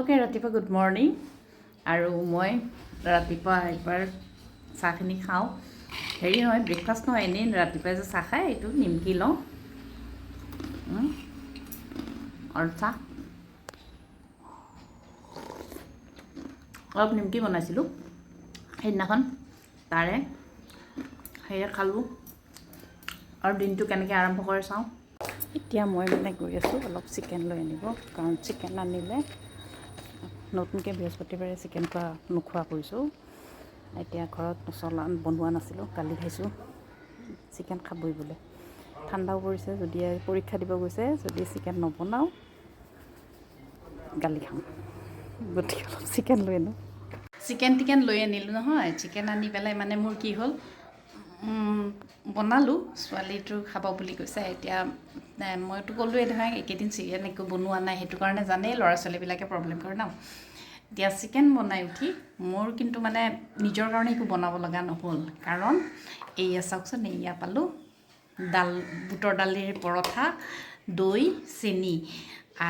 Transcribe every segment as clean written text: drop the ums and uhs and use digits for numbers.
সকলোকে ৰাতিপুৱা good morning. আৰু মই ৰাতিপুৱা একবাৰ চাহখিনি খাওঁ, হেৰি নহয়, ব্ৰেকফাষ্ট নহয়, এনেই ৰাতিপুৱাই যে চাহ খায় এইটো। নিমকি লওঁ আৰু চাহ অলপ নিমকি বনাইছিলোঁ সেইদিনাখন, তাৰে সেয়ে খালোঁ। আৰু দিনটো কেনেকৈ আৰম্ভ কৰে চাওঁ। এতিয়া মই মানে গৈ আছোঁ অলপ চিকেন লৈ আনিব, কাৰণ চিকেন আনিলে নতুনকৈ বৃহস্পতিবাৰে চিকেন খোৱা নোখোৱা কৰিছোঁ। এতিয়া ঘৰত নচলা, বনোৱা নাছিলোঁ, কালি খাইছোঁ। চিকেন খাবই বোলে, ঠাণ্ডাও পৰিছে। যদি পৰীক্ষা দিব গৈছে, যদি চিকেন নবনাওঁ গালি খাম। গতিকে অলপ চিকেন লৈ আনো। চিকেন টিকেন লৈ আনিলোঁ নহয়। চিকেন আনি পেলাই মানে মোৰ কি হ'ল, বনালোঁ, ছোৱালীটো খাব বুলি কৈছে। এতিয়া মইতো ক'লোৱে নহয় এইকেইদিন চিকেন একো বনোৱা নাই, সেইটো কাৰণে জানেই ল'ৰা ছোৱালীবিলাকে প্ৰব্লেম কৰে ন। এতিয়া চিকেন বনাই উঠি মোৰ কিন্তু মানে নিজৰ কাৰণে একো বনাব লগা নহ'ল, কাৰণ এইয়া চাওকচোন, এইয়া পালোঁ ডাল, বুটৰ দালিৰ পৰঠা, দৈ, চেনি।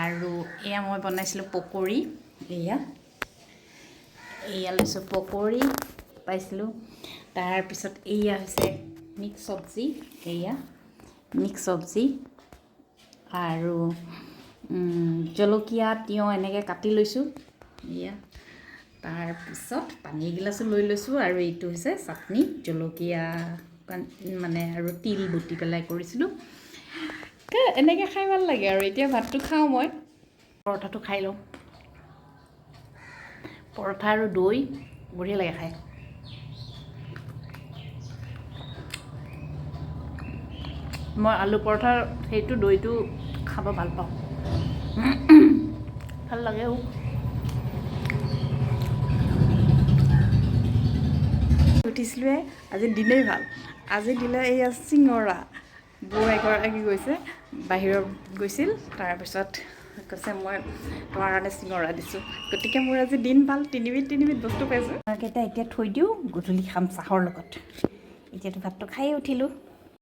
আৰু এয়া মই বনাইছিলোঁ পকৰি, এয়া এয়া লৈছোঁ, পকৰি পাইছিলোঁ। তাৰপিছত এইয়া হৈছে মিক্স চব্জি, এয়া মিক্স চব্জি আৰু জলকীয়া, তিয়ঁহ এনেকৈ কাটি লৈছোঁ এয়া। তাৰপিছত পানী এগিলাচো লৈ লৈছোঁ। আৰু এইটো হৈছে চাটনি, জলকীয়া মানে আৰু তিল বটি পেলাই কৰিছিলোঁ। এনেকৈ খাই ভাল লাগে। আৰু এতিয়া ভাতটো খাওঁ, মই পৰঠাটো খাই লওঁ। পৰঠা আৰু দৈ বঢ়িয়া লাগে খাই। মই আলু পৰঠাৰ সেইটো দৈটো খাব ভাল পাওঁ, ভাল লাগেও। উঠিছিলোঁৱে, আজি দিনেই ভাল। আজি দিলে এইয়া চিঙৰা। বৌ এগৰাকী গৈছে, বাহিৰত গৈছিল, তাৰপিছত কৈছে মই তোমাৰ কাৰণে চিঙৰা দিছোঁ। গতিকে মোৰ আজি দিন ভাল, তিনিবিধ তিনিবিধ বস্তু পাইছোঁ। কেইটা এতিয়া থৈ দিওঁ, গধূলি খাম চাহৰ লগত। এতিয়াতো ভাতটো খায়ে উঠিলোঁ।